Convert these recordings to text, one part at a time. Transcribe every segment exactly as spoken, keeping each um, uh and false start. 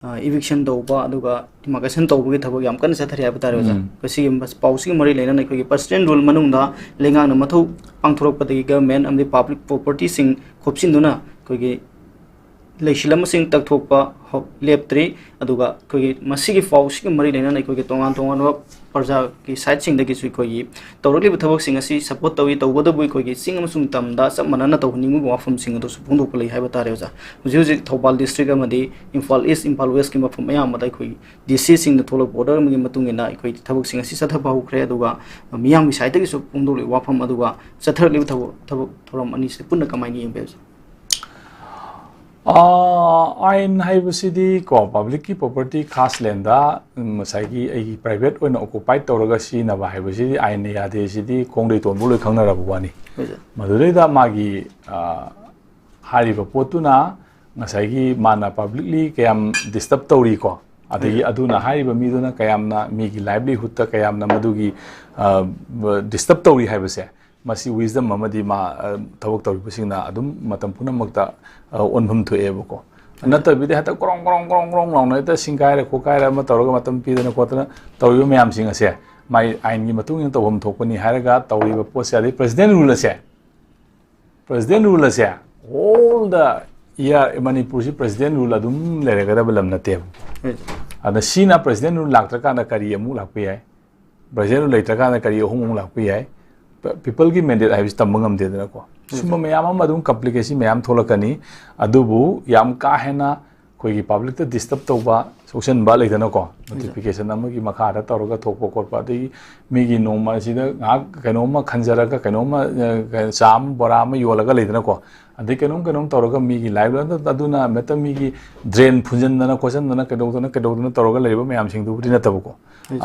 Eviction ꯇꯧꯕ ꯑꯗꯨꯒ demarcation ꯇꯧꯕꯒꯤ ꯊꯕꯛ ꯌꯥꯝ ꯀꯟꯅ ꯆꯠꯊꯔꯤ ꯍꯥꯏꯕ ꯇꯥꯔꯦ ꯑꯣꯖꯥ꯫ ꯎꯝ꯫ ꯃꯁꯤꯒꯤ ꯄꯥꯎꯁꯤꯒꯤ ꯃꯔꯤ ꯂꯩꯅꯅ ꯑꯩꯈꯣꯏꯒꯤ ꯄꯔꯁꯅꯦꯜ ꯔꯨꯜ ꯃꯅꯨꯡꯗ ꯂꯩꯉꯥꯛꯅ ꯃꯊꯧ ꯄꯥꯡꯊꯣꯔꯛꯄꯗꯒꯤ ꯒꯚꯔꯟꯃꯦꯟ ꯑꯃꯗꯤ ꯄꯕ꯭ꯂꯤꯛ ꯄ꯭ꯔꯣꯄꯔꯇꯤꯁꯤꯡ ꯈꯣꯞꯆꯤꯟꯗꯨꯅ ꯑꯩꯈꯣꯏꯒꯤ ꯂꯩꯁꯤꯜ ꯑꯃꯁꯤꯡ ꯇꯛꯊꯣꯛꯄ ꯍꯧ- ꯂꯦꯞꯇ꯭ꯔꯤ꯫ ꯑꯗꯨꯒ ꯑꯩꯈꯣꯏꯒꯤ ꯃꯁꯤꯒꯤ ꯄꯥꯎꯁꯤꯒ ꯃꯔꯤ ꯂꯩꯅꯅ ꯑꯩꯈꯣꯏꯒꯤ ꯇꯣꯉꯥꯟ ꯇꯣꯉꯥꯟꯕ ꯄ꯭ꯔꯖꯥꯒꯤ ꯁꯥꯏꯠꯁꯤꯡꯗꯒꯤꯁꯨ ꯑꯩꯈꯣꯏꯒꯤ ꯇꯧꯔꯛꯂꯤꯕ ꯊꯕꯛꯁꯤꯡ ꯑꯁꯤ ꯁꯞꯄꯣꯔꯠ ꯇꯧꯏ, ꯇꯧꯕꯇꯕꯨ ꯑꯩꯈꯣꯏꯒꯤ ꯆꯤꯡ ꯑꯃꯁꯨꯡ ꯇꯝꯗ ꯆꯞ ꯃꯥꯟꯅꯅ ꯇꯧꯍꯟꯅꯤꯡꯕꯒꯤ ꯋꯥꯐꯝꯁꯤꯡ ꯑꯗꯨꯁꯨ ꯐꯣꯡꯗꯣꯛꯄ ꯂꯩ ꯍꯥꯏꯕ ꯇꯥꯔꯦ ꯑꯣꯖꯥ꯫ ꯍꯧꯖꯤꯛ ꯍꯧꯖꯤꯛ ꯊꯧꯕꯥꯜ ꯗꯤꯁꯇ꯭ꯔꯤꯛ ꯑꯃꯗꯤ ꯏꯝꯐꯥꯜ ꯏꯁ, ꯏꯝꯐꯥꯜ ꯋꯦꯁꯀꯤ ꯃꯐꯝ ꯑꯌꯥꯝꯕꯗ ꯑꯩꯈꯣꯏ ꯗꯤ ꯁꯤꯁꯤꯡꯅ ꯊꯣꯛꯂꯛꯄ ꯑꯣꯔꯗꯔ ꯑꯃꯒꯤ ꯃꯇꯨꯡ ꯏꯟꯅ ꯑꯩꯈꯣꯏ ꯊꯕꯛꯁꯤꯡ ꯑꯁꯤ ꯆꯠꯊꯕ ꯍꯧꯈ꯭ꯔꯦ꯫ ꯑꯗꯨꯒ ꯃꯤꯌꯥꯝꯒꯤ ꯁꯥꯏꯠꯇꯒꯤꯁꯨ ꯐꯣꯡꯗꯣꯛꯂꯤꯕ ꯋꯥꯐꯝ ꯑꯗꯨꯒ ꯆꯠꯊꯔꯛꯂꯤꯕ ꯊꯕꯛ ꯊꯕꯛ ꯊꯧꯔꯝ ꯑꯅꯤꯁꯤ ꯄꯨꯟꯅ ꯀꯃꯥꯏꯅ ꯌꯦꯡꯕꯤꯕꯁꯦ? ꯑꯥ, ꯑꯥꯏꯟ ꯍꯥꯏꯕꯁꯤꯗꯤ ꯀꯣ, ꯄꯕ꯭ꯂꯤꯛꯀꯤ ꯄ꯭ꯔꯣꯄꯔꯇꯤ ꯈꯥꯁ ꯂꯦꯟꯗ ꯉꯁꯥꯏꯒꯤ ꯑꯩꯒꯤ ꯄ꯭ꯔꯥꯏꯚꯦꯠ ꯑꯣꯏꯅ ꯑꯣꯀꯨꯄꯥꯏꯠ ꯇꯧꯔꯒ ꯁꯤꯖꯤꯟꯅꯕ ꯍꯥꯏꯕꯁꯤꯗꯤ ꯑꯥꯏꯟꯅ ꯌꯥꯗꯦ꯫ ꯁꯤꯗꯤ ꯈꯣꯡꯗꯩ ꯇꯣꯟꯕ ꯂꯣꯏ ꯈꯪꯅꯔꯕ ꯋꯥꯅꯤ꯫ ꯍꯣꯏ ꯁꯥꯔ꯫ ꯃꯗꯨꯗꯩꯗ ꯃꯥꯒꯤ, ꯑꯥ, ꯍꯥꯏꯔꯤꯕ ꯄꯣꯠꯇꯨꯅ ꯉꯁꯥꯏꯒꯤ ꯃꯥꯅ ꯄꯕ꯭ꯂꯤꯛꯂꯤ ꯀꯌꯥꯝ ꯗꯤꯁꯇꯔꯕ ꯇꯧꯔꯤꯀꯣ, ꯑꯗꯒꯤ ꯍꯣꯏ ꯁꯥꯔ꯫ ꯑꯗꯨꯅ ꯍꯥꯏꯔꯤꯕ ꯃꯤꯗꯨꯅ ꯀꯌꯥꯝꯅ ꯃꯤꯒꯤ ꯂꯥꯏꯚꯂꯤꯍꯨꯗꯇ ꯀꯌꯥꯝꯅ ꯃꯗꯨꯒꯤ ꯗꯤꯁꯇꯔꯕ ꯇꯧꯔꯤ ꯍꯥꯏꯕꯁꯦ, ꯃꯁꯤ ꯋꯤꯁꯗꯝ ꯑꯃꯗꯤ ꯃꯥ, ꯑ, ꯊꯕꯛ ꯇꯧꯔꯤꯕꯁꯤꯡꯅ ꯑꯗꯨꯝ ꯃꯇꯝ ꯄꯨꯝꯅꯃꯛꯇ, ꯑ, ꯑꯣꯟꯐꯝ ꯊꯣꯛꯑꯦꯕꯀꯣ꯫ ꯅꯠꯇꯕꯤꯗ ꯍꯦꯛꯇ ꯀ꯭ꯔꯣꯡ ꯀ꯭ꯔꯣꯡ ꯀ꯭ꯔꯣꯡ ꯀ꯭ꯔꯣꯡ ꯂꯥꯎꯅ ꯍꯦꯛꯇ ꯁꯤꯡꯒꯥꯏꯔ ꯈꯣꯠꯀꯥꯏꯔ ꯑꯃ ꯇꯧꯔꯒ ꯃꯇꯝ ꯄꯤꯗꯅ ꯈꯣꯠꯇꯅ ꯇꯧꯔꯤꯕ ꯃꯌꯥꯝꯁꯤꯡ ꯑꯁꯦ, ꯃꯥꯏ ꯑꯥꯏꯟꯒꯤ ꯃꯇꯨꯡ ꯏꯟꯅ ꯇꯧꯐꯝ ꯊꯣꯛꯄꯅꯤ ꯍꯥꯏꯔꯒ ꯇꯧꯔꯤꯕ ꯄꯣꯠꯁꯦ, ꯑꯗꯩ ꯄ꯭ꯔꯦꯁꯤꯗꯦꯟ ꯔꯨꯜ ꯑꯁꯦ, ꯄ꯭ꯔꯦꯁꯤꯗꯦꯟ ꯔꯨꯜ ꯑꯁꯦ ꯑꯣꯜ ꯗ ꯏꯌꯥꯔ ꯃꯅꯤꯄꯨꯔꯁꯤ ꯄ꯭ꯔꯦꯁꯤꯗꯦꯟ ꯔꯨꯜ ꯑꯗꯨꯝ ꯂꯩꯔꯒꯗꯕ ꯂꯝ ꯅꯠꯇꯦꯕ꯫ ꯍꯣꯏ ꯁꯥꯔ꯫ ꯑꯗ ꯁꯤꯅ ꯄ꯭ꯔꯦꯁꯤꯗꯦꯟ ꯔꯨꯜ ꯂꯥꯛꯇ꯭ꯔꯀꯥꯟꯗ ꯀꯔꯤ ꯑꯃꯨꯛ ꯂꯥꯛꯄ ꯌꯥꯏ? ꯄ꯭ꯔꯦꯁꯤꯗꯦꯟ ꯔꯨꯜ ꯂꯩꯇ꯭ꯔꯀꯥꯟꯗ ꯀꯔꯤ ꯑꯍꯣꯡꯕ ꯑꯃꯨꯛ ꯂꯥꯛꯄ ꯌꯥꯏ? ꯄꯤꯄꯜꯒꯤ ꯃꯦꯟꯗꯦꯠ ꯍꯥꯏꯕꯁꯤ ꯇꯝꯕ ꯉꯝꯗꯦꯗꯅꯀꯣ꯫ ꯁꯨꯝꯕ ꯃꯌꯥꯝ ꯑꯃ ꯑꯗꯨꯝ ꯀꯝꯄ꯭ꯂꯤꯀꯦꯁꯤ ꯃꯌꯥꯝ ꯊꯣꯛꯂꯛꯀꯅꯤ꯫ ꯑꯗꯨꯕꯨ ꯌꯥꯝ ꯀꯥ ꯍꯦꯟꯅ ꯑꯩꯈꯣꯏꯒꯤ ꯄꯕ꯭ꯂꯤꯛꯇ ꯗꯤꯁꯇꯔꯕ ꯇꯧꯕ, ꯁꯣꯛꯆꯟꯕ ꯂꯩꯗꯅꯀꯣ, ꯅꯣꯇꯤꯐꯤꯀꯦꯁꯟ ꯑꯃꯒꯤ ꯃꯈꯥꯗ ꯇꯧꯔꯒ ꯊꯣꯛꯄ ꯈꯣꯠꯄ, ꯑꯗꯒꯤ ꯃꯤꯒꯤ ꯅꯣꯡꯃ ꯑꯁꯤꯗ ꯉꯥꯏꯍꯥꯛ ꯀꯩꯅꯣꯝꯃ ꯈꯟꯖꯔꯒ ꯀꯩꯅꯣꯝꯃ, ꯑ, ꯆꯥ ꯑꯃ ꯕꯣꯔꯥ ꯑꯃ ꯌꯣꯜꯂꯒ ꯂꯩꯗꯅꯀꯣ, ꯑꯗꯩ ꯀꯩꯅꯣꯝ ꯀꯩꯅꯣꯝ ꯇꯧꯔꯒ ꯃꯤꯒꯤ ꯂꯥꯏꯐ ꯑꯗꯨꯅ ꯃꯦꯇ ꯃꯤꯒꯤ ꯗ꯭ꯔꯦꯟ ꯐꯨꯟꯖꯟꯗꯅ ꯈꯣꯠꯆꯟꯗꯅ ꯀꯩꯗꯧꯗꯅ ꯀꯩꯗꯧꯗꯅ ꯇꯧꯔꯒ ꯂꯩꯔꯤꯕ ꯃꯌꯥꯝꯁꯤꯡꯗꯨꯕꯨꯗꯤ ꯅꯠꯇꯕꯀꯣ꯫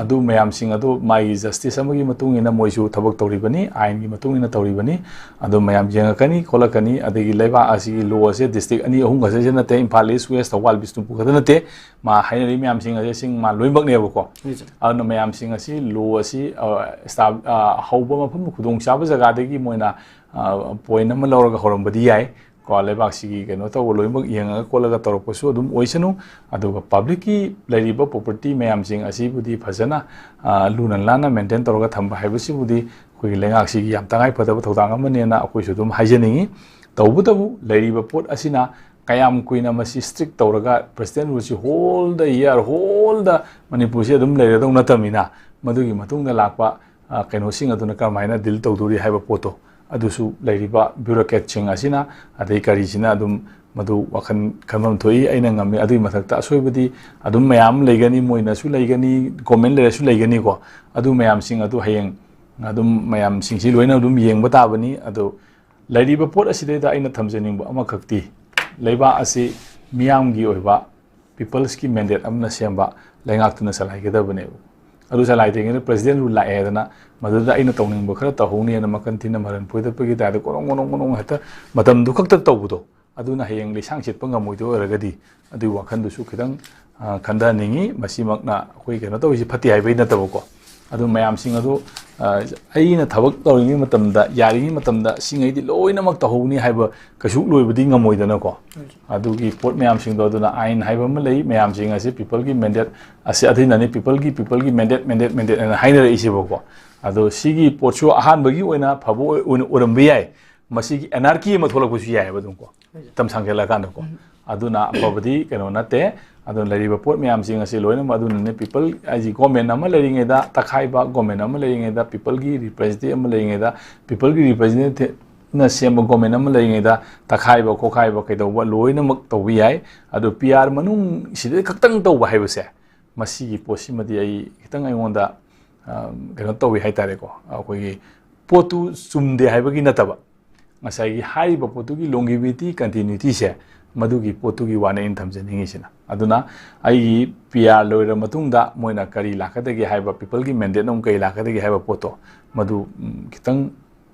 ꯑꯗꯨ ꯃꯌꯥꯝꯁꯤꯡ ꯑꯗꯨ ꯃꯥꯒꯤ ꯖꯁꯇꯤꯁ ꯑꯃꯒꯤ ꯃꯇꯨꯡ ꯏꯟꯅ ꯃꯣꯏꯁꯨ ꯊꯕꯛ ꯇꯧꯔꯤꯕꯅꯤ, ꯑꯥꯏꯟꯒꯤ ꯃꯇꯨꯡ ꯏꯟꯅ ꯇꯧꯔꯤꯕꯅꯤ꯫ ꯑꯗꯨ ꯃꯌꯥꯝ ꯌꯦꯡꯉꯛꯀꯅꯤ ꯈꯣꯠꯂꯛꯀꯅꯤ꯫ ꯑꯗꯒꯤ ꯂꯩꯕꯥꯛ ꯑꯁꯤꯒꯤ ꯂꯣ ꯑꯁꯦ ꯗꯤꯁꯇ꯭ꯔꯤꯛ ꯑꯅꯤ ꯑꯍꯨꯝ ꯈꯛꯇꯁꯦ ꯅꯠꯇꯦ, ꯏꯝꯐꯥꯜ ꯏꯁ, ꯋꯦꯁ, ꯊꯧꯕꯥꯜ, ꯕꯤꯁꯅꯨꯄꯨꯔ ꯈꯛꯇ ꯅꯠꯇꯦ꯫ ꯃꯥ ꯍꯥꯏꯅꯔꯤ ꯃꯌꯥꯝꯁꯤꯡ ꯑꯁꯦ ꯁꯤꯡ ꯃꯥ ꯂꯣꯏꯅꯃꯛꯅꯦꯕꯀꯣ꯫ ꯍꯣꯏ ꯁꯥꯔ꯫ ꯑꯗꯨꯅ ꯃꯌꯥꯝꯁꯤꯡ ꯑꯁꯤ ꯂꯣ ꯑꯁꯤ, ꯑ, ꯁ꯭ꯇꯥꯐ, ꯑ, ꯍꯧꯕ ꯃꯐꯝ ꯈꯨꯗꯣꯡꯆꯥꯕ ꯖꯒꯥꯗꯒꯤ ꯃꯣꯏꯅ, ꯑ, ꯄꯣꯏꯟ ꯑꯃ ꯂꯧꯔꯒ ꯍꯧꯔꯝꯕꯗꯤ ꯌꯥꯏ꯫ ꯀꯣ, ꯂꯩꯕꯥꯛꯁꯤꯒꯤ ꯀꯩꯅꯣ ꯇꯧꯕ ꯂꯣꯏꯅꯃꯛ ꯌꯦꯡꯉꯒ ꯈꯣꯠꯂꯒ ꯇꯧꯔꯛꯄꯁꯨ ꯑꯗꯨꯝ ꯑꯣꯏꯁꯅꯨ꯫ ꯑꯗꯨꯒ ꯄꯕ꯭ꯂꯤꯛꯀꯤ ꯂꯩꯔꯤꯕ ꯄ꯭ꯔꯣꯄꯔꯇꯤ ꯃꯌꯥꯝꯁꯤꯡ ꯑꯁꯤꯕꯨꯗꯤ ꯐꯖꯅ, ꯑ, ꯂꯨꯅ ꯅꯥꯟꯅ ꯃꯦꯟꯇꯦꯟ ꯇꯧꯔꯒ ꯊꯝꯕ ꯍꯥꯏꯕꯁꯤꯕꯨꯗꯤ ꯑꯩꯈꯣꯏꯒꯤ ꯂꯩꯉꯥꯛꯁꯤꯒꯤ ꯌꯥꯝ ꯇꯉꯥꯏ ꯐꯗꯕ ꯊꯧꯗꯥꯡ ꯑꯃꯅꯦꯅ ꯑꯩꯈꯣꯏꯁꯨ ꯑꯗꯨꯝ ꯍꯥꯏꯖꯅꯤꯡꯉꯤ꯫ ꯇꯧꯕꯇꯕꯨ ꯂꯩꯔꯤꯕ ꯄꯣꯠ ꯑꯁꯤꯅ ꯀꯌꯥꯝ ꯀꯨꯏꯅ ꯃꯁꯤ ꯁ꯭ꯇ꯭ꯔꯤꯛ ꯇꯧꯔꯒ ꯄ꯭ꯔꯁꯤꯗꯦꯟ ꯔꯨꯜꯁꯤ ꯍꯣꯜꯗ ꯏꯌꯥꯔ ꯍꯣꯜꯗ ꯃꯅꯤꯄꯨꯔꯁꯤ ꯑꯗꯨꯝ ꯂꯩꯔꯗꯧ ꯅꯠꯇꯕꯅꯤꯅ, ꯃꯗꯨꯒꯤ ꯃꯇꯨꯡꯗ ꯂꯥꯛꯄ, ꯑ, ꯀꯩꯅꯣꯁꯤꯡ ꯑꯗꯨꯅ ꯀꯔꯝꯍꯥꯏꯅ ꯗꯤꯜ ꯇꯧꯗꯣꯔꯤ ꯍꯥꯏꯕ ꯄꯣꯠꯇꯣ, ꯑꯗꯨꯁꯨ ꯂꯩꯔꯤꯕ ꯕ꯭ꯌꯨꯔꯣꯀ꯭ꯔꯦꯠꯁꯤꯡ ꯑꯁꯤꯅ, ꯑꯗꯩ ꯀꯔꯤꯁꯤꯅ ꯑꯗꯨꯝ ꯃꯗꯨ ꯋꯥꯈꯜ ꯈꯟꯐꯝ ꯊꯣꯛꯏ꯫ ꯑꯩꯅ ꯉꯝꯃꯤ꯫ ꯑꯗꯨꯒꯤ ꯃꯊꯛꯇ ꯑꯁꯣꯏꯕꯗꯤ ꯑꯗꯨꯝ ꯃꯌꯥꯝ ꯂꯩꯒꯅꯤ, ꯃꯣꯏꯅꯁꯨ ꯂꯩꯒꯅꯤ, ꯒꯣꯔꯃꯦꯟ ꯂꯩꯔꯁꯨ ꯂꯩꯒꯅꯤꯀꯣ꯫ ꯑꯗꯨ ꯃꯌꯥꯝꯁꯤꯡ ꯑꯗꯨ ꯍꯌꯦꯡ ꯑꯗꯨꯝ ꯃꯌꯥꯝꯁꯤꯡꯁꯤ ꯂꯣꯏꯅ ꯑꯗꯨꯝ ꯌꯦꯡꯕ ꯇꯥꯕꯅꯤ꯫ ꯑꯗꯣ ꯂꯩꯔꯤꯕ ꯄꯣꯠ ꯑꯁꯤꯗꯩꯗ ꯑꯩꯅ ꯊꯝꯖꯅꯤꯡꯕ ꯑꯃꯈꯛꯇꯤ, ꯂꯩꯕꯥꯛ ꯑꯁꯤ ꯃꯤꯌꯥꯝꯒꯤ ꯑꯣꯏꯕ peopleꯁꯀꯤ mandate ꯑꯃꯅ ꯁꯦꯝꯕ ꯂꯩꯉꯥꯛꯇꯨꯅ ꯆꯂꯥꯏꯒꯗꯕꯅꯦꯕ꯫ ꯑꯗꯨ ꯆꯂꯥꯏꯗ꯭ꯔꯤꯉꯩꯗ ꯄ꯭ꯔꯁꯤꯗꯦꯟ ꯔꯨꯜ ꯂꯥꯛꯑꯦꯗꯅ ꯃꯗꯨꯗ ꯑꯩꯅ ꯇꯧꯅꯤꯡꯕ ꯈꯔ ꯇꯧꯍꯧꯅꯤꯅ ꯃꯈꯟ ꯊꯤꯅ ꯃꯔꯟ ꯐꯣꯏꯗꯠꯄꯒꯤ ꯇꯥꯏꯞꯇ ꯒꯣꯔꯣꯡ ꯒꯣꯔꯣꯡ ꯒꯣꯔꯣꯡ ꯍꯦꯛꯇ ꯃꯇꯝꯗꯨ ꯈꯛꯇ ꯇꯧꯕꯗꯣ, ꯑꯗꯨꯅ ꯍꯌꯦꯡ ꯂꯩꯁꯥꯡ ꯆꯠꯄ ꯉꯝꯃꯣꯏꯗꯣꯏ ꯑꯣꯏꯔꯒꯗꯤ ꯑꯗꯨꯒꯤ ꯋꯥꯈꯜꯗꯨꯁꯨ ꯈꯤꯇꯪ, ꯑ, ꯈꯟꯊꯍꯟꯅꯤꯡꯉꯤ꯫ ꯃꯁꯤꯃꯛꯅ ꯑꯩꯈꯣꯏ ꯀꯩꯅꯣ ꯇꯧꯔꯤꯁꯤ ꯐꯠꯇꯦ ꯍꯥꯏꯕꯩ ꯅꯠꯇꯕꯀꯣ꯫ ꯑꯗꯨ ꯃꯌꯥꯝꯁꯤꯡ ꯑꯗꯨ, ꯑ, ꯑꯩꯅ ꯊꯕꯛ ꯇꯧꯔꯤꯉꯩ ꯃꯇꯝꯗ, ꯌꯥꯔꯤꯉꯩ ꯃꯇꯝꯗ ꯁꯤꯉꯩꯗꯤ ꯂꯣꯏꯅꯃꯛ ꯇꯧꯍꯧꯅꯤ ꯍꯥꯏꯕ ꯀꯩꯁꯨ ꯂꯣꯏꯕꯗꯤ ꯉꯝꯃꯣꯏꯗꯅꯀꯣ꯫ ꯑꯗꯨꯒꯤ ꯄꯣꯠ ꯃꯌꯥꯝꯁꯤꯡꯗꯣ, ꯑꯗꯨꯅ ꯑꯥꯏꯟ ꯍꯥꯏꯕ ꯑꯃ ꯂꯩ, ꯃꯌꯥꯝꯁꯤꯡ ꯑꯁꯤ peopleꯒꯤ mandate ꯑꯁꯤ ꯑꯗꯨꯅꯅꯤ, peopleꯒꯤ, peopleꯒꯤ mandate, mandate, mandate ꯍꯥꯏꯅ ꯍꯥꯏꯅꯔꯛꯏꯁꯤꯕꯀꯣ꯫ ꯑꯗꯣ ꯁꯤꯒꯤ ꯄꯣꯠꯁꯨ ꯑꯍꯥꯟꯕꯒꯤ ꯑꯣꯏꯅ ꯐꯕ ꯑꯣꯏ-, ꯑꯣꯏꯅ ꯑꯣꯏꯔꯝꯕ ꯌꯥꯏ, ꯃꯁꯤꯒꯤ anarchy ꯑꯃ ꯊꯣꯛꯂꯛꯄꯁꯨ ꯌꯥꯏꯑꯕ ꯑꯗꯨꯝꯀꯣ, ꯃꯇꯝ ꯁꯥꯡꯖꯜꯂꯛꯑꯀꯥꯟꯗꯀꯣ꯫ ꯑꯗꯨꯅ ꯑꯐꯕꯗꯤ ꯀꯩꯅꯣ ꯅꯠꯇꯦ꯫ ꯑꯗꯨꯅ ꯂꯩꯔꯤꯕ ꯄꯣꯠ ꯃꯌꯥꯝꯁꯤꯡ ꯑꯁꯤ ꯂꯣꯏꯅꯃꯛ ꯑꯗꯨꯅꯅꯦ, people ꯍꯥꯏꯁꯤ ꯒꯣꯔꯃꯦꯟ ꯑꯃ ꯂꯩꯔꯤꯉꯩꯗ ꯇꯛꯈꯥꯏꯕ, ꯒꯣꯔꯃꯦꯟ ꯑꯃ ꯂꯩꯔꯤꯉꯩꯗ peopleꯒꯤ representative ꯑꯃ ꯂꯩꯔꯤꯉꯩꯗ, peopleꯒꯤ representativeꯅ ꯁꯦꯝꯕ ꯒꯣꯔꯃꯦꯟ ꯑꯃ ꯂꯩꯔꯤꯉꯩꯗ ꯇꯛꯈꯥꯏꯕ, ꯈꯣꯠꯈꯥꯏꯕ, ꯀꯩꯗꯧꯕ ꯂꯣꯏꯅꯃꯛ ꯇꯧꯕ ꯌꯥꯏ꯫ ꯑꯗꯣ ꯄꯤ ꯑꯥꯔ ꯃꯅꯨꯡꯁꯤꯗ ꯈꯛꯇꯪ ꯇꯧꯕ ꯍꯥꯏꯕꯁꯦ, ꯃꯁꯤꯒꯤ ꯄꯣꯠꯁꯤꯃꯗꯤ ꯑꯩ ꯈꯤꯇꯪ ꯑꯩꯉꯣꯟꯗ, ꯑ, ꯀꯩꯅꯣ ꯇꯧꯏ ꯍꯥꯏꯇꯥꯔꯦꯀꯣ꯫ ꯑꯩꯈꯣꯏꯒꯤ ꯄꯣꯠꯇꯨ ꯆꯨꯝꯗꯦ ꯍꯥꯏꯕꯒꯤ ꯅꯠꯇꯕ, ꯉꯁꯥꯏꯒꯤ ꯍꯥꯏꯔꯤꯕ ꯄꯣꯠꯇꯨꯒꯤ longevity, continuityꯁꯦ, ꯃꯗꯨꯒꯤ ꯄꯣꯠꯇꯨꯒꯤ ꯋꯥꯅꯤ ꯑꯩꯅ ꯊꯝꯖꯅꯤꯡꯉꯤꯁꯤꯅ꯫ ꯑꯗꯨꯅ ꯑꯩꯒꯤ ꯄꯤ ꯑꯥꯔ ꯂꯣꯏꯔ ꯃꯇꯨꯡꯗ ꯃꯣꯏꯅ ꯀꯔꯤ ꯂꯥꯛꯀꯗꯒꯦ ꯍꯥꯏꯕ, peopleꯒꯤ mandateꯅ ꯑꯃꯨꯛ ꯀꯔꯤ ꯂꯥꯛꯀꯗꯒꯦ ꯍꯥꯏꯕ ꯄꯣꯠꯇꯣ, ꯃꯗꯨ, ꯎꯝ, ꯈꯤꯇꯪ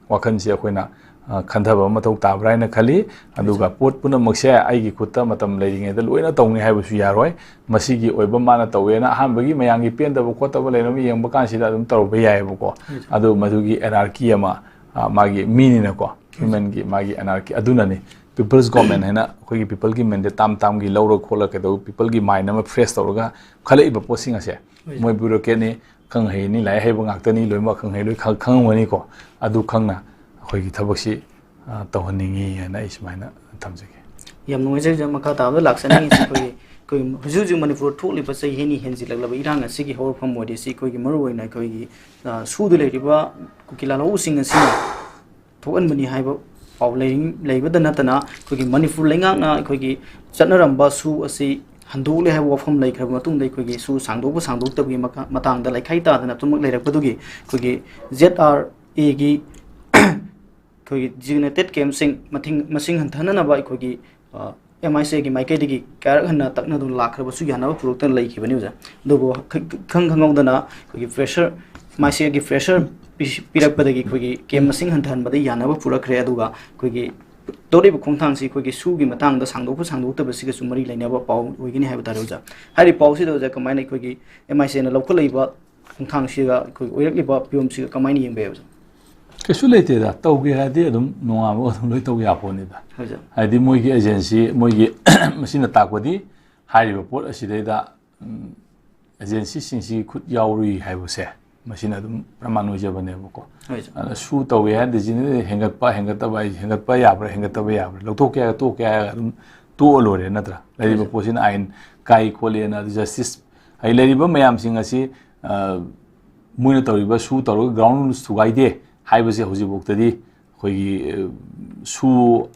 ꯋꯥꯈꯜꯁꯦ ꯑꯩꯈꯣꯏꯅ, ꯑ, ꯈꯟꯊꯕ ꯑꯃ ꯃꯊꯧ ꯇꯥꯕ꯭ꯔꯥ ꯍꯥꯏꯅ ꯈꯜꯂꯤ꯫ ꯑꯗꯨꯒ ꯄꯣꯠ ꯄꯨꯝꯅꯃꯛꯁꯦ ꯑꯩꯒꯤ ꯈꯨꯠꯇ ꯃꯇꯝ ꯂꯩꯔꯤꯉꯩꯗ ꯂꯣꯏꯅ ꯇꯧꯅꯤ ꯍꯥꯏꯕꯁꯨ ꯌꯥꯔꯣꯏ꯫ ꯃꯁꯤꯒꯤ ꯑꯣꯏꯕ ꯃꯥꯅ ꯇꯧꯋꯦꯅ ꯑꯍꯥꯟꯕꯒꯤ ꯃꯌꯥꯝꯒꯤ ꯄꯦꯟꯗꯕ ꯈꯣꯠꯇꯕ ꯂꯩꯅꯕ ꯌꯦꯡꯕ ꯀꯥꯟꯁꯤꯗ ꯑꯗꯨꯝ ꯇꯧꯔꯨꯕ ꯌꯥꯏꯑꯕꯀꯣ꯫ ꯑꯗꯨ ꯃꯗꯨꯒꯤ anarchy ꯑꯃ, ꯑ, ꯃꯥꯒꯤ ꯃꯤꯅꯤꯅꯀꯣ, humanꯒꯤ ꯃꯥꯒꯤ anarchy ꯑꯗꯨꯅꯅꯤ꯫ People's Government ꯍꯥꯏꯅ ꯑꯩꯈꯣꯏꯒꯤ peopleꯒꯤ mandate ꯇꯥꯝ ꯇꯥꯝꯒꯤ ꯂꯧꯔ ꯈꯣꯠꯂ ꯀꯩꯗꯧ peopleꯒꯤ mind ꯑꯃ fresh ꯇꯧꯔꯒ ꯈꯜꯂꯛꯏꯕ ꯄꯣꯠꯁꯤꯡ ꯑꯁꯦ ꯍꯣꯏ꯫ ꯃꯣꯏ bureaucratꯅꯤ, ꯈꯪ ꯍꯩꯅꯤ, ꯂꯥꯏꯔꯤꯛ ꯍꯩꯕ ꯉꯥꯛꯇꯅꯤ, ꯂꯣꯏꯅꯃꯛ ꯈꯪ ꯍꯩ ꯂꯣꯏ ꯈꯪ-, ꯈꯪꯉꯝꯒꯅꯤꯀꯣ꯫ ꯑꯗꯨ ꯈꯪꯅ ꯑꯩꯈꯣꯏꯒꯤ ꯊꯕꯛꯁꯤ, ꯑ, ꯇꯧꯍꯟꯅꯤꯡꯉꯤ ꯍꯥꯏꯅ ꯑꯩ ꯁꯨꯃꯥꯏꯅ ꯊꯝꯖꯒꯦ꯫ ꯌꯥꯝ ꯅꯨꯡꯉꯥꯏꯖꯩ ꯑꯣꯖꯥ꯫ ꯃꯈꯥ ꯇꯥꯕꯗ ꯂꯥꯛꯆꯅꯤꯡꯉꯤꯁꯤ ꯑꯩꯈꯣꯏꯒꯤ, ꯑꯩꯈꯣꯏ ꯍꯧꯖꯤꯛ ꯍꯧꯖꯤꯛ ꯃꯅꯤꯄꯨꯔꯗ ꯊꯣꯛꯂꯤꯕ ꯆꯍꯤ ꯑꯅꯤ ꯍꯦꯟꯖꯤꯜꯂꯛꯂꯕ ꯏꯔꯥꯡ ꯑꯁꯤꯒꯤ ꯍꯧꯔꯛꯐꯝ ꯑꯣꯏꯔꯤꯁꯤ ꯑꯩꯈꯣꯏꯒꯤ ꯃꯔꯨꯑꯣꯏꯅ ꯑꯩꯈꯣꯏꯒꯤ, ꯑ, ꯁꯨꯗ ꯂꯩꯔꯤꯕ ꯀꯨꯀꯤ ꯂꯥꯜꯍꯧꯕꯁꯤꯡ ꯑꯁꯤꯅ ꯊꯣꯛꯍꯟꯕꯅꯤ ꯍꯥꯏꯕ ꯄꯥꯎ ꯂꯩꯔꯤ-, ꯂꯩꯕꯗ ꯅꯠꯇꯅ ꯑꯩꯈꯣꯏꯒꯤ ꯃꯅꯤꯄꯨꯔ ꯂꯩꯉꯥꯛꯅ ꯑꯩꯈꯣꯏꯒꯤ ꯆꯠꯅꯔꯝꯕ ꯁꯨ ꯑꯁꯤ ꯍꯟꯗꯣꯛꯂꯦ ꯍꯥꯏꯕ ꯋꯥꯐꯝ ꯂꯩꯈ꯭ꯔꯕ ꯃꯇꯨꯡꯗ ꯑꯩꯈꯣꯏꯒꯤ ꯁꯨ ꯁꯥꯡꯗꯣꯛꯄ ꯁꯥꯡꯗꯣꯛꯇꯕꯒꯤ ꯃꯀ-, ꯃꯇꯥꯡꯗ ꯂꯩꯈꯥꯏ ꯇꯥꯗꯅ ꯑꯗꯨꯃꯛ ꯂꯩꯔꯛꯄꯗꯨꯒꯤ ꯑꯩꯈꯣꯏꯒꯤ Z R A ꯒꯤ ꯑꯩꯈꯣꯏꯒꯤ designated campꯁꯤꯡ ꯃꯊꯤꯡ-, ꯃꯁꯤꯡ ꯍꯟꯊꯅꯅꯕ ꯑꯩꯈꯣꯏꯒꯤ, ꯑ, M I C Aꯒꯤ ꯃꯥꯏꯀꯩꯗꯒꯤ ꯀꯌꯥꯔꯛ ꯍꯟꯅ ꯇꯛꯅꯗꯨꯅ ꯂꯥꯛꯈ꯭ꯔꯕꯁꯨ ꯌꯥꯅꯕ ꯄꯨꯔꯛꯇꯅ ꯂꯩꯈꯤꯕꯅꯤ ꯑꯣꯖꯥ꯫ ꯑꯗꯨꯕꯨ ꯈ-, ꯈꯪ ꯈꯪꯍꯧꯗꯅ ꯑꯩꯈꯣꯏꯒꯤ pressure, M I C Aꯒꯤ pressure ꯄꯤ-, ꯄꯤꯔꯛꯄꯗꯒꯤ ꯑꯩꯈꯣꯏꯒꯤ camp ꯃꯁꯤꯡ ꯍꯟꯊꯍꯟꯕꯗ ꯌꯥꯅꯕ ꯄꯨꯔꯛꯈ꯭ꯔꯦ꯫ ꯑꯗꯨꯒ ꯑꯩꯈꯣꯏꯒꯤ ꯇꯧꯔꯤꯕ ꯈꯣꯡꯊꯥꯡꯁꯤ ꯑꯩꯈꯣꯏꯒꯤ ꯁꯨꯒꯤ ꯃꯇꯥꯡꯗ ꯁꯥꯡꯗꯣꯛꯄ ꯁꯥꯡꯗꯣꯛꯇꯕꯁꯤꯒꯁꯨ ꯃꯔꯤ ꯂꯩꯅꯕ ꯄꯥꯎ ꯑꯣꯏꯒꯅꯤ ꯍꯥꯏꯕ ꯇꯥꯔꯦ ꯑꯣꯖꯥ꯫ ꯍꯥꯏꯔꯤꯕ ꯄꯥꯎꯁꯤꯗ ꯑꯣꯖꯥ ꯀꯃꯥꯏꯅ ꯑꯩꯈꯣꯏꯒꯤ M I C Aꯅ ꯂꯧꯈꯠꯂꯛꯏꯕ ꯈꯣꯡꯊꯥꯡꯁꯤꯒ ꯑꯩꯈꯣꯏꯒꯤ ꯑꯣꯏꯔꯛꯂꯤꯕ ꯐꯤꯕꯝꯁꯤꯒ ꯀꯃꯥꯏꯅ ꯌꯦꯡꯕ ꯌꯥꯏ ꯑꯣꯖꯥ? ꯀꯩꯁꯨ ꯂꯩꯇꯦꯗ, ꯇꯧꯒꯦ ꯍꯥꯏꯔꯗꯤ ꯑꯗꯨꯝ ꯅꯣꯡꯉꯥꯟꯕꯒ ꯑꯗꯨꯝ ꯂꯣꯏ ꯇꯧ ꯌꯥꯄꯣꯠꯅꯤꯗ꯫ ꯍꯣꯏ ꯑꯣꯖꯥ꯫ ꯍꯥꯏꯗꯤ ꯃꯣꯏꯒꯤ agency, ꯃꯣꯏꯒꯤ ꯃꯁꯤꯅ ꯇꯥꯛꯄꯗꯤ ꯍꯥꯏꯔꯤꯕ ꯄꯣꯠ ꯑꯁꯤꯗꯩꯗ, ꯎꯝ, agencyꯁꯤꯡꯁꯤ ꯈꯨꯠ ꯌꯥꯎꯔꯨꯏ ꯍꯥꯏꯕꯁꯦ ꯃꯁꯤꯅ ꯑꯗꯨꯝ ꯄ꯭ꯔꯃꯥꯟ ꯑꯣꯏꯖꯕꯅꯦꯕꯀꯣ꯫ ꯍꯣꯏ ꯑꯣꯖꯥ꯫ ꯑꯗꯨꯅ ꯁꯨ ꯇꯧꯋꯦ ꯍꯥꯏꯔꯗꯤ ꯁꯤꯅ ꯍꯦꯟꯒꯠꯄ, ꯍꯦꯟꯒꯠꯇꯕ ꯍꯥꯏ-, ꯍꯦꯟꯒꯠꯄ ꯌꯥꯕ꯭ꯔꯥ, ꯍꯦꯟꯒꯠꯇꯕ ꯌꯥꯕ꯭ꯔꯥ, ꯂꯧꯊꯣꯛꯀꯦ ꯍꯥꯏꯔꯒ ꯇꯣꯛꯀꯦ ꯍꯥꯏꯔꯒ ꯑꯗꯨꯝ ꯇꯣꯛꯑ ꯂꯣꯏꯔꯦ ꯅꯠꯇ꯭ꯔꯥ? ꯂꯩꯔꯤꯕ ꯍꯣꯏ ꯑꯣꯖꯥ꯫ ꯄꯣꯠꯁꯤꯅ ꯑꯥꯏꯟ ꯀꯥꯏ ꯈꯣꯠꯂꯦꯅ ꯑꯗꯨ justice ꯍꯥꯏ ꯂꯩꯔꯤꯕ ꯃꯌꯥꯝꯁꯤꯡ ꯑꯁꯤ, ꯑ, ꯃꯣꯏꯅ ꯇꯧꯔꯤꯕ ꯁꯨ ꯇꯧꯔꯒ ground rules ꯊꯨꯒꯥꯏꯗꯦ ꯍꯥꯏꯕꯁꯦ ꯍꯧꯖꯤꯛꯐꯥꯎꯗꯗꯤ ꯑꯩꯈꯣꯏꯒꯤ, ꯑ, ꯁꯨ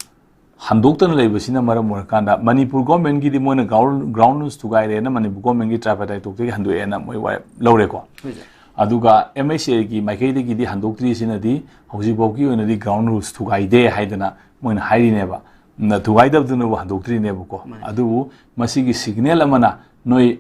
ꯍꯟꯗꯣꯛꯇꯅ ꯂꯩꯕꯁꯤꯅ ꯃꯔꯝ ꯑꯣꯏꯔꯀꯥꯟꯗ ꯃꯅꯤꯄꯨꯔ governmentꯀꯤꯗꯤ ꯃꯣꯏꯅ ground, ground rules ꯊꯨꯒꯥꯏꯔꯦꯅ Manipur governmentꯀꯤ tripartite talkꯇꯒꯤ ꯍꯟꯗꯣꯛꯑꯦꯅ ꯃꯣꯏ ꯋꯥꯔꯦꯞ ꯂꯧꯔꯦꯀꯣ꯫ ꯍꯣꯏ ꯁꯥꯔ꯫ ꯑꯗꯨꯒ M I C Aꯒꯤ ꯃꯥꯏꯀꯩꯗꯒꯤꯗꯤ ꯍꯟꯗꯣꯛꯇ꯭ꯔꯤꯁꯤꯅꯗꯤ ꯍꯧꯖꯤꯛꯐꯥꯎꯒꯤ ꯑꯣꯏꯅꯗꯤ ground rules ꯊꯨꯒꯥꯏꯗꯦ ꯍꯥꯏꯗꯅ ꯃꯣꯏꯅ ꯍꯥꯏꯔꯤꯅꯦꯕ꯫ ꯅ-, ꯊꯨꯒꯥꯏꯗꯕꯗꯨꯅꯕꯨ ꯍꯟꯗꯣꯛꯇ꯭ꯔꯤꯅꯦꯕꯀꯣ꯫ ꯃꯥꯅꯦ꯫ ꯑꯗꯨꯕꯨ ꯃꯁꯤꯒꯤ signal ꯑꯃꯅ ꯅꯣꯏ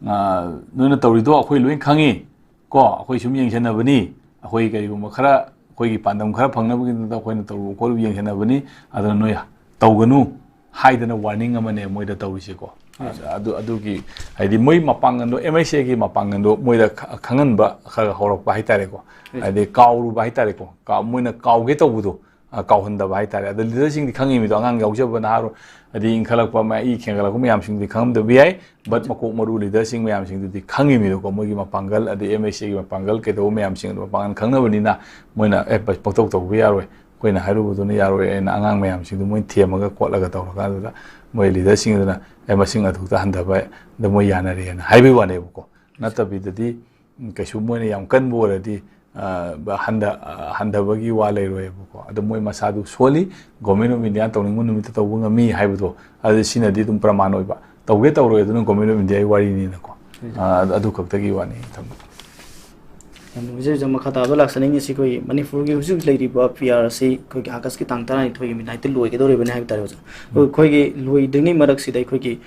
ꯑ, ꯅꯣꯏꯅ ꯇꯧꯔꯤꯗꯣ ꯑꯩꯈꯣꯏ ꯂꯣꯏ ꯈꯪꯉꯤ ꯀꯣ, ꯑꯩꯈꯣꯏ ꯁꯨꯝ ꯌꯦꯡꯁꯤꯟꯅꯕꯅꯤ, ꯑꯩꯈꯣꯏ ꯀꯔꯤꯒꯨꯝꯕ ꯈꯔ ꯑꯩꯈꯣꯏꯒꯤ ꯄꯥꯟꯗꯝ ꯈꯔ ꯐꯪꯅꯕꯒꯤꯗꯃꯛꯇ ꯑꯩꯈꯣꯏꯅ ꯇꯧꯔꯨꯕ ꯈꯣꯠꯂꯨꯕ ꯌꯦꯡꯁꯤꯟꯅꯕꯅꯤ, ꯑꯗꯨꯅ ꯅꯣꯏ ꯇꯧꯒꯅꯨ ꯍꯥꯏꯗꯅ warning ꯑꯃꯅꯦ ꯃꯣꯏꯗ ꯇꯧꯔꯤꯁꯦꯀꯣ꯫ ꯍꯣꯏ꯫ ꯑꯗꯨ, ꯑꯗꯨꯒꯤ ꯍꯥꯏꯗꯤ ꯃꯣꯏ ꯃꯄꯥꯡꯒꯜꯗꯣ, M I C Aꯒꯤ ꯃꯄꯥꯡꯒꯜꯗꯣ ꯃꯣꯏꯗ ꯈ-, ꯈꯪꯍꯟꯕ ꯈꯔ ꯈꯔ ꯍꯧꯔꯛꯄ ꯍꯥꯏꯇꯥꯔꯦꯀꯣ꯫ ꯍꯣꯏ꯫ ꯍꯥꯏꯗꯤ ꯀꯥꯎꯔꯨꯕ ꯍꯥꯏꯇꯥꯔꯦꯀꯣ꯫ ꯀꯥ-, ꯃꯣꯏꯅ ꯀꯥꯎꯒꯦ ꯇꯧꯕꯗꯣ ꯑ, ꯀꯥꯎꯍꯟꯗꯕ ꯍꯥꯏꯇꯥꯔꯦ꯫ ꯑꯗꯣ ꯂꯤꯗꯔꯁꯤꯡꯗꯤ ꯈꯪꯉꯤꯃꯤꯗꯣ, ꯑꯉꯥꯡ ꯌꯥꯎꯖꯕ ꯅꯍꯥꯔꯣꯜ, ꯍꯥꯏꯗꯤ ꯏꯟꯈꯠꯂꯛꯄ, ꯃ-, ꯏ ꯈꯦꯡꯒꯠꯂꯛꯄ ꯃꯌꯥꯝꯁꯤꯡꯗꯨꯗꯤ ꯈꯪꯉꯝꯗꯕ ꯌꯥꯏ, but ꯃꯀꯣꯛ ꯃꯔꯨ ꯂꯤꯗꯔꯁꯤꯡ ꯃꯌꯥꯝꯁꯤꯡꯗꯨꯗꯤ ꯈꯪꯉꯤꯃꯤꯗꯀꯣ, ꯃꯣꯏꯒꯤ ꯃꯄꯥꯡꯒꯜ, ꯑꯗꯩ ꯑꯦꯝ ꯑꯦꯁ ꯑꯦꯒꯤ ꯃꯄꯥꯡꯒꯜ ꯀꯩꯗꯧꯕ ꯃꯌꯥꯝꯁꯤꯡ ꯑꯗꯨ ꯃꯄꯥꯡꯒꯜ ꯈꯪꯅꯕꯅꯤꯅ, ꯃꯣꯏꯅ, "ꯑꯦ, ꯄ-, ꯄꯪꯇꯧ ꯇꯧꯕ ꯌꯥꯔꯣꯏ, ꯑꯩꯈꯣꯏꯅ ꯍꯥꯏꯔꯨꯕꯗꯨꯅ ꯌꯥꯔꯣꯏ" ꯍꯥꯏꯅ ꯑꯉꯥꯡ ꯃꯌꯥꯝꯁꯤꯡꯗꯨ ꯃꯣꯏ ꯊꯦꯝꯃꯒ ꯈꯣꯠꯂꯒ ꯇꯧꯔꯀꯥꯟꯗꯨꯗ, ꯃꯣꯏ ꯂꯤꯗꯔꯁꯤꯡꯗꯨꯅ, "ꯑꯦ, ꯃꯁꯤꯡ ꯑꯗꯨꯛꯇ ꯍꯟꯊꯕ", ꯑꯗ ꯃꯣꯏ ꯌꯥꯅꯔꯦꯅ ꯍꯥꯏꯕꯒꯤ ꯋꯥꯅꯦꯕꯀꯣ꯫ ꯅꯠꯇꯕꯤꯗꯗꯤ, ꯎꯝ, ꯀꯩꯁꯨ ꯃꯣꯏꯅ ꯌꯥꯝ ꯀꯟꯕ ꯑꯣꯏꯔꯗꯤ, ꯑ, ꯍꯟꯗ-, ꯑ, ꯍꯟꯗꯕꯒꯤ ꯋꯥ ꯂꯩꯔꯣꯏꯕꯀꯣ꯫ ꯑꯗꯣ ꯃꯣꯏ ꯃꯁꯥꯗꯨ ꯁꯣꯜꯂꯤ, Government of India ꯇꯧꯅꯤꯡꯕ ꯅꯨꯃꯤꯠꯇ ꯇꯧꯕ ꯉꯝꯃꯤ ꯍꯥꯏꯕꯗꯣ, ꯑꯗꯨ ꯁꯤꯅꯗꯤ ꯑꯗꯨꯝ ꯄ꯭ꯔꯃꯥꯟ ꯑꯣꯏꯕ꯫ ꯇꯧꯒꯦ ꯇꯧꯔꯣꯏ, ꯑꯗꯨꯅ Government of Indiaꯒꯤ ꯋꯥꯔꯤꯅꯤꯅꯀꯣ꯫ ꯎꯝ꯫ ꯑ, ꯑꯗꯨ, ꯑꯗꯨ ꯈꯛꯇꯒꯤ ꯋꯥꯅꯤ, ꯊꯝꯕꯤꯌꯨ꯫ ꯌꯥꯝ ꯅꯨꯡꯉꯥꯏꯖꯩ ꯑꯣꯖꯥ꯫ ꯃꯈꯥ ꯇꯥꯕꯗ ꯂꯥꯛꯆꯅꯤꯡꯉꯤꯁꯤ ꯑꯩꯈꯣꯏꯒꯤ ꯃꯅꯤꯄꯨꯔꯒꯤ ꯍꯧꯖꯤꯛ ꯍꯧꯖꯤꯛ ꯂꯩꯔꯤꯕ ꯄꯤ ꯑꯥꯔ ꯑꯁꯤ ꯑꯩꯈꯣꯏꯒꯤ ꯑꯥꯒꯁꯀꯤ ꯇꯥꯡ ꯇꯔꯥꯅꯤꯊꯣꯏꯒꯤ midnightꯇ ꯂꯣꯏꯒꯗꯧꯔꯤꯕꯅꯤ ꯍꯥꯏꯕ ꯇꯥꯔꯦ ꯑꯣꯖꯥ꯫ ꯑꯗꯣ ꯎꯝ꯫ ꯑꯩꯈꯣꯏꯒꯤ ꯂꯣꯏꯗ꯭ꯔꯤꯉꯩ ꯃꯔꯛꯁꯤꯗ ꯑꯩꯈꯣꯏꯒꯤ